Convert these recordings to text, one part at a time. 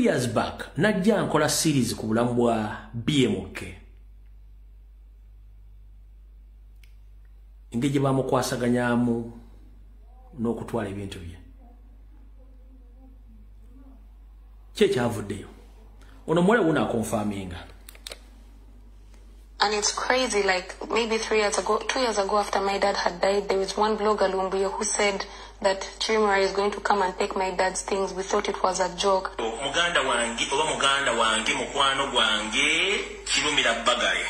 Years back najja nkola series ku bulamu bwa BMK, engeri gye bamukwasaganyaamu n'okutwala ebintu bye. Ki ekyavuddeyo? Ono omuwala wuno akonfaminga. And it's crazy, like maybe 3 years ago, 2 years ago, after my dad had died, there was one blogger, Lumbuye, who said that Kirumira is going to come and take my dad's things. We thought it was a joke. Muganda wange oba muganda wange, mukwano gwange Kirumira Bagale,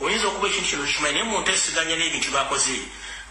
oyinza okuba ekintu kino kimanyi, naye muntu esiganya n'ebintu bakoze.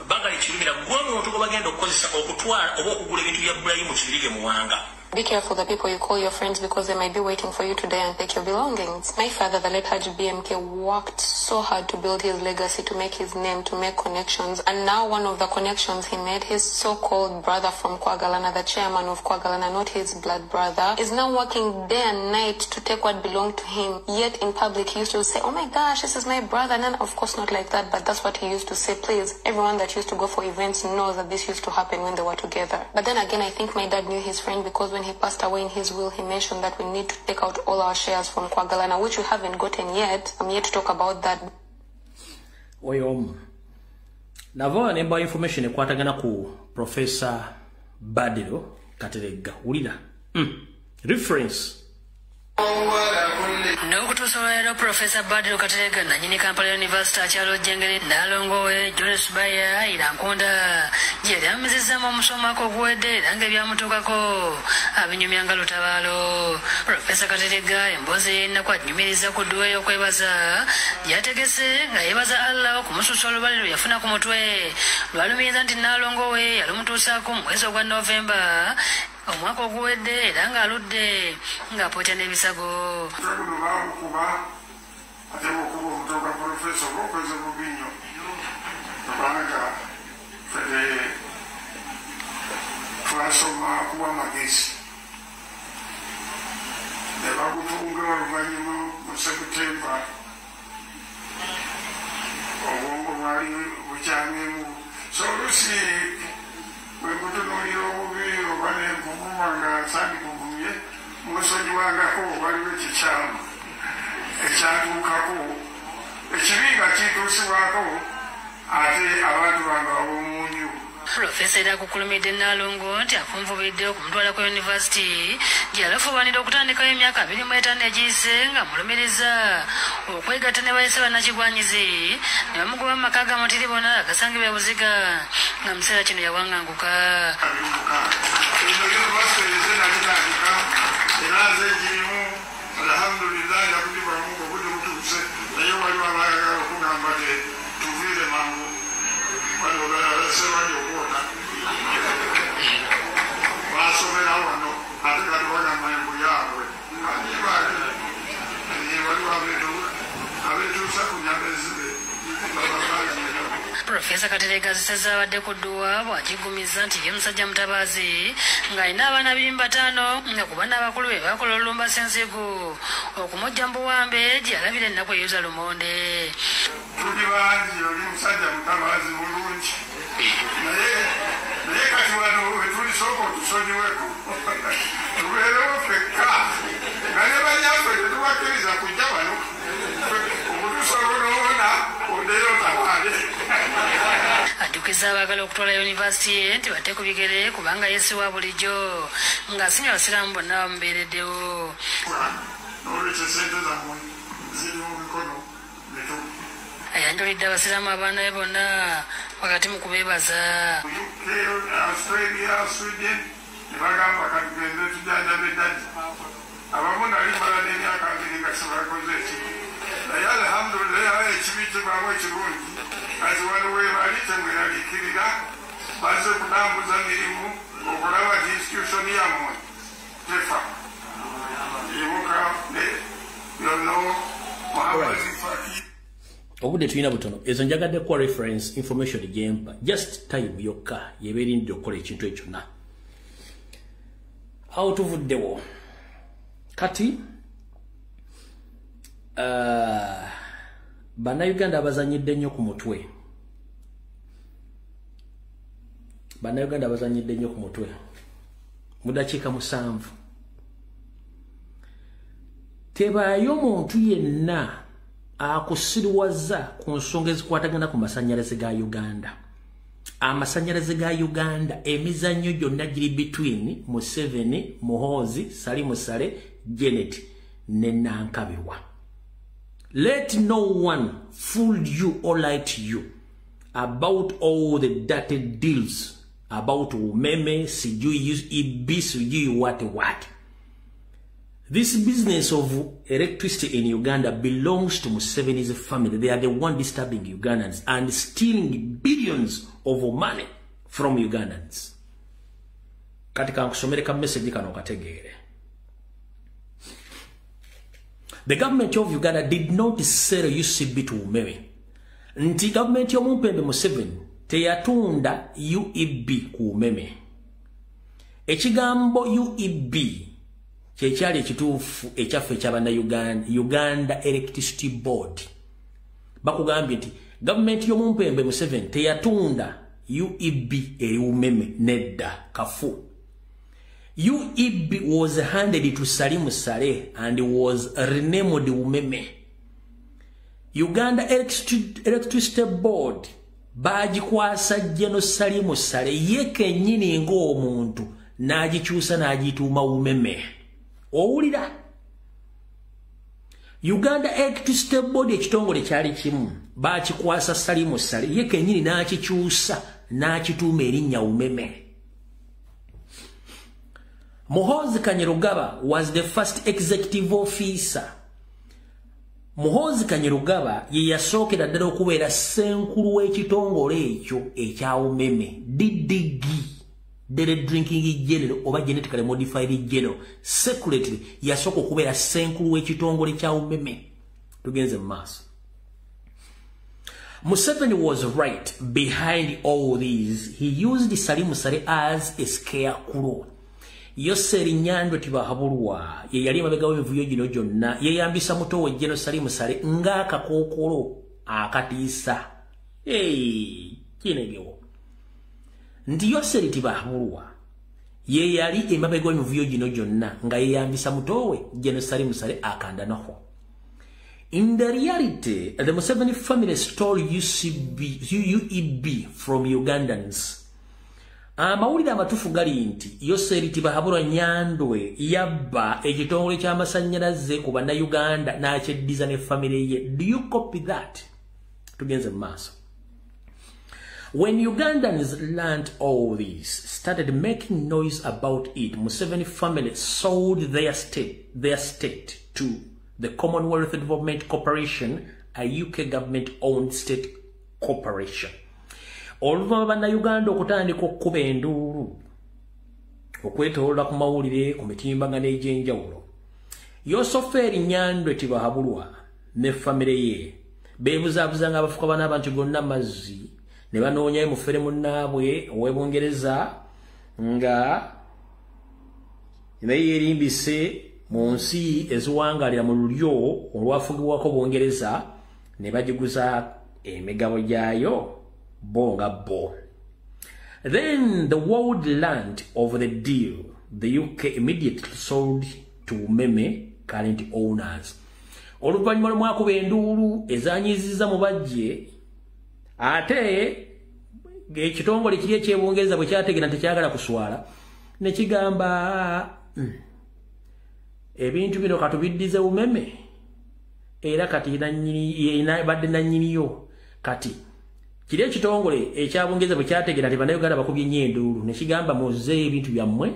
Bagale Kirumira gwe omuntu gwe bagenda okukozesa okutwala oba okugula ebintu bya Bulayimu Kibirige Muwanga. Be careful the people you call your friends, because they might be waiting for you today and take your belongings. My father, the late Haji BMK, worked so hard to build his legacy, to make his name, to make connections. And now one of the connections he made, his so-called brother from Kwagalana, the chairman of Kwagalana, not his blood brother, is now working day and night to take what belonged to him. Yet in public he used to say, "Oh my gosh, this is my brother." And then, of course, not like that, but that's what he used to say. Please, everyone that used to go for events knows that this used to happen when they were together. But then again, I think my dad knew his friend, because when he passed away, in his will, he mentioned that we need to take out all our shares from Kwagalana, which we haven't gotten yet. I'm yet to talk about that. Oyo omu nava nemba information ekwatagana ku Professor Badilo Kateregga. Wulira reference. N'okutuusa olwaleero, Profesa Badru Katerega, nanyini Kampala University, akyalojjengere Naalongo we Jones Baya Irankunda gye yali amezezaamu omusomako oguwedde, era ng'ebyamutuukako abinyumya nga lutabaalo. Profesa Katerega emboozi ey'ennaku anyumiriza ku dduwa ey'okwebaza gyategese nga yeebaza Allah okumususa olubale lwe yafuna ku mutwe, lwalumiriza nti Naalongo we yalumutuusaako mu mwezi ogwa Novemba omwaka oguwedde, era ng'aludde ng'apookya n'ebisago. Guno baagukuba, ate bw'okuba omutwe gwa profesa oba okoze bubi nnyo, kubanga ffe twasoma kuwa magezi, ne bagutunga oluvannyuma mu Sebutemba. Obwongo bwali bukyamyemu, so oluusi bwe mbutunuulira obubi oba nenvumuma nga sandikuvumye, musonyiwangako. Waliwo ekikyamu ekyatuukako, ekibi nga kituusibwako ate abantu bange ab'omunyu. Pulofesa era akukulumidde Naalongo nti akunvubidde okumutwala ku yunivasiti gye yalafubanira okutandikayo emyaka 25 egiyise, nga mulumiriza okwegatta ne bayise bannakigwanyizi ne bamugoba mu maka ga Mutiribona agasangibwa e Buziga, nga mu kiseera kino yawanganguka. Eno yunivasite eze nagitandika era nze girimu, alhamdulillah, yakudibwamu obudde butuuse, naye waliwo abayagala okugamba te tuviire mangu. Wano balase bali okwota basomera wano, ate kati bagamba embu yaabwe waliwo abetuusa ku nyama ezibe bababazi. Pulofesa Katerega aziseza abadde ku dduwa bw'akigumiza nti ye musajja mutabaazi, ng'alina abaana 25, nga ku baana abakulu be bakola olulumba senzigu okumujja mu buwambe gye yalabira ennaku eyuza lumonde. Tuli bangi, oli musajja mutabaazi bulungi, naye kati wano wetulisooka otusonyiweko, tubeerewo ffekka nga ne banyaffe tetubakkiriza kujja wano okutusobola oddeyo otabaale. Ajjukiza abaagala okutwala yunivasiti ye nti batte ku bigere, kubanga ye si wa bulijjo, ng'asimye abasiraamu bonna bamubeereddewo. N'olwekyo sente zammwe ziri mu mikono mituufu. Ayanjulidde abasiraamu abaana be bonna wakati mu kubeebaza. UK, Australia, Sweden, ne bagamba katugende tujjanjabe eddagi. Abamu nali mala n'emyaka 20 nga sibakoze ekibi, naye alhamdulillah, ekibi kivaamu ekirungi. Kati wano webali temweraliikirira, bazze kutambuza mirimu okulaba nti institution yammwe tefa ibuka yonno Muhammad Faki. Obudde tulina butono. Ezo njagadde kuwa reference information gyempa, just time yokka yebeerindidde okukola ekintu ekyonna. Awo tuvuddewo. Kati Bannayuganda abazanyidde nnyo ku mutwe, Bannayuganda abazanyidde nnyo ku mutwe mu dakiika 7. Tebaayo muntu yenna akusiriwaza ku nsonga ezikwatagana ku masannyalaze ga Uganda. Amasannyalaze ga Uganda, emizannyo gyonna giri between Museveni, Muhoozi, Salim Saleh, Janet ne Nankabirwa. Let no one fool you or lie to you about all the dirty deals about Umeme, sijui EB, sijui what what. This business of electricity in Uganda belongs to Museveni's family. They are the one disturbing Ugandans and stealing billions of money from Ugandans. Katika nkusomere ka message kano kategeere. The government of Uganda did not sell UCB to Umeme. Nti government y'omumpembe Museveni teyatunda UEB ku Umeme. Ekigambo UEB kyekyali ekituufu ekyaffe eky'abannayuganda, Uganda Electricity Board. Bakugambye nti gavumenti y'omumpembe Museveni teyatunda UEB eri Umeme, nedda, kafu. UEB was handed to Salim Saleh and was renamed Umeme. Uganda Electricity Board bagikwasa General Salim Saleh ye kennyini ng'omuntu n'agikyusa n'agituuma Umeme. Owulira? Uganda Electricity Board ekitongole kyali kimu bakikwasa Salim Saleh ye kennyini n'akikyusa n'akituuma erinnya Umeme. Muhoozi Kainerugaba was the first executive officer. Muhoozi Kainerugaba ye yasookera ddala okubeera ssenkulu w'ekitongole ekyo ekya Umeme, DDG, Daily Drinking General oba Genetically Modified General Secretary, yasooka okubeera ssenkulu w'ekitongole kya Umeme. Tugenze mu maaso. Museveni was right behind all these. He used Salim Saleh as a scarecrow. Yoseri Nyandwe Tibahabulwa ye yali emabega w'emivuyo gino gyonna, yeeyambisa muto we General Salim Saleh ng'akakookolo akatiisa. Hey, kinegewo. Nti Yoseri Tibahabulwa ye yali emabega w'emivuyo gino gyonna nga yeeyambisa muto we General Salim Saleh akandanaho. In the reality, the Museveni family stole UEB from Ugandans. Amawulire amatuufu gali nti Yoseri Tibahabulwa Nyandwe yabba ekitongole ky'amasannyalaze ku bannayuganda n'akyeddiza ne famire ye. Do you copy that? Tugenze mu maaso. When Ugandans learned all this, started making noise about it, Museveni family sold their state to the Commonwealth Development Corporation, a UK government-owned state corporation. Oluvannyuma bannayuganda okutandika okkuba enduulu okwetooloola ku mawulire ku mitimbagano egy'enjawulo, Yosoferi Nyandwe Tibahabulwa ne famire ye beebuzaabuza nga abafuka bana abantu gonna mazzi ne banoonyayo mufere munnaabwe ow'e Bungereza nga naye yeerimbise mu nsi eziwangaalira mu lulyo olwafugibwako Bungereza ne bagiguza emigabo gyayo bo nga bo. Then the world learned of the deal. The UK immediately sold to Umeme current owners. Oluvannyuma lw'omwakuba enduulu ezanyiziza mu bajje, ate ekitongole kiri eky'Ebungereza bwe kyategeera nti tekyagala kuswala ne kigamba ebintu bino katubiddize Umeme, era kati badde nannyiniyo. Kati kiri ekitongole ekyabungereza bwe kyategeera nti bannayuganda bakubye nnyo enduulu ne kigamba muzzeeyo ebintu byammwe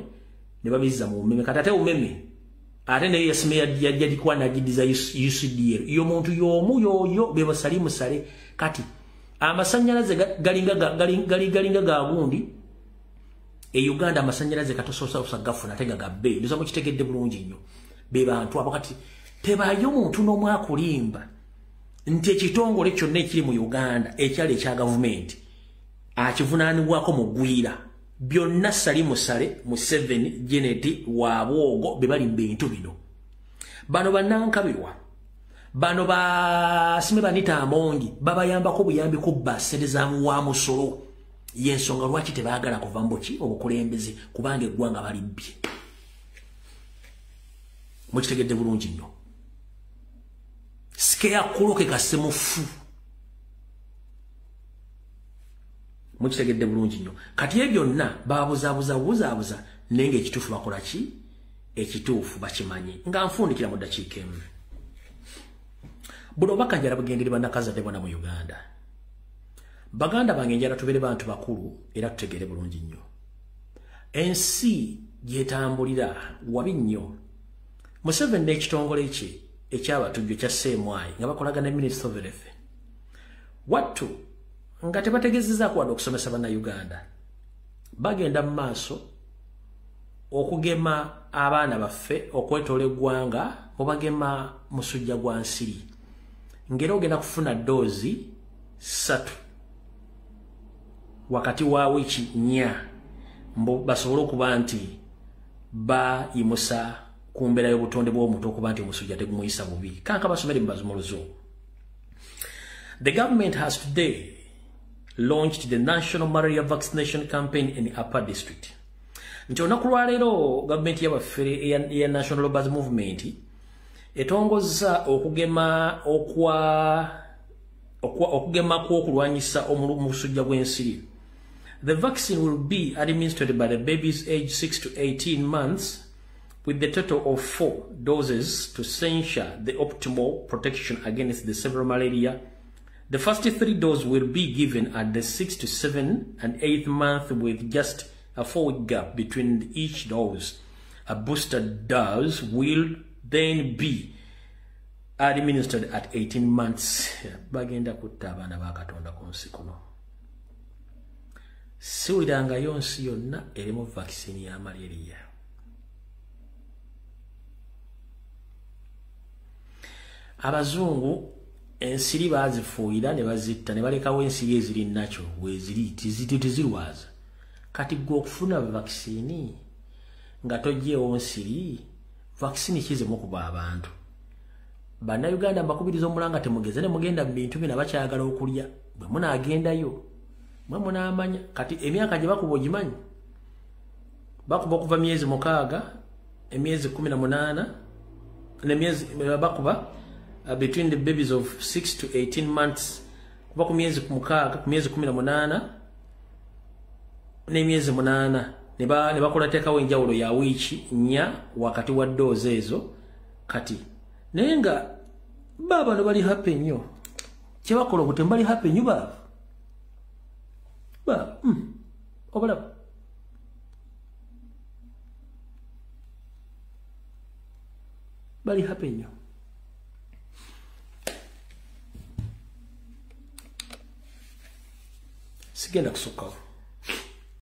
ne babizza mu Umeme. Kati ate Umeme ate naye yasime yajja n'agiddiza UCDL. Yo muntu y'omu y'oyo be Salim Saleh. Kati amasannyalaze galinga ga gundi e Uganda, amasannyalaze katososa gafuna ate nga gabbe. Ndoza mukitegedde bulungi nnyo. Be bantu abo. Kati tebaayo muntu n'omu akulimba nti ekitongole kyonna ekiri mu Uganda ekyali ekya gavumenti akivunaanibwako mugwira. Byonna Salim Saleh, Museveni, Janet Wabwogo be bali mu bintu bino. Bano bannankabirwa, bano basime Banita Amongi babayambako buyambi kubba ssente za wa musolo. Y'ensonga lwaki tebaagala kuva mu ki obukulembeze, kubanga eggwanga balibbye. Mukitegedde bulungi nnyo. Scarecrow ke kasemufu. Mukitegedde bulungi nnyo. Kati ebyo byonna baabuzaabuza naye ng'ekituufu bakola ki? Ekituufu bakimanyi. Nga nfundikira mu ddakiika emu. Buno obubaka njala bugendere bannakazadde bonna mu Uganda. Baganda bange njala tubeere bantu bakulu era tutegeere bulungi nnyo. Ensi gyetambulira wabi nnyo. Museveni n'ekitongole kye ekyabatujju ekya CMI nga bakolagana ne Minister of Health. Wattu nga tebategeezezzaako wadde okusomesa bannayuganda. Bagenda mu maaso okugema abaana baffe okwetoola eggwanga mubagema musujja gwa nsiri. Ng'era ogenda kufuna doozi 3 wakati wa wiiki 4 basobole okuba nti bayimusa ku mbeera y'obutonde bw'omuntu okuba nti omusujja tegumuyisa bubi. Kanka basomere mu Luzungu. The government has today launched the National Malaria Vaccination Campaign in the Upper District. Nti olunaku lwaleero gavumenti y'abafere eya National Robbers Movement etongozza okugema okugema kw'okulwanyisa omusujja gw'ensiri. The vaccine will be administered by the babies aged 6 to 18 months with the total of 4 doses to ensure the optimal protection against the severe malaria. The first 3 doses will be given at the 6 to 7 and 8th month with just a 4-week gap between each dose. A booster dose will then be administered at 18 months. Bagenda kutta abaana ba Katonda ku nsi kuno. Siwirangayo nsi yonna erimu vaccine ya malaria. Abazungu ensiri bazifuuyira ne bazitta ne balekawo ensiri eziri nakyo weeziri tezirwaza. Kati gwe okufuna vaccine nga toggyeewo nsiri, vaccine kizemu okuba abantu. Bannayuganda mbakubiriza omulanga temugeze ne mugenda mu bintu bino abakyagala okulya. Bwe munaagendayo mwe munaamanya. Kati emyaka gye bakuba ogimanyi? Bakuba okuva myezi 6, emyezi 18, n'emyezi bakuba between the babies of 6 to 18 months, kuba ku myezi 6, ku myezi 18 n'emyezi 8 ne bakola teekawo enjawulo ya wiiki 4 wakati wa doozi ezo. Kati naye nga baabano bali happy nnyo. Kye bakola obutemu bali happy nnyo baaba. Obalaba. Bali happy nnyo. Sigenda kusukkawo.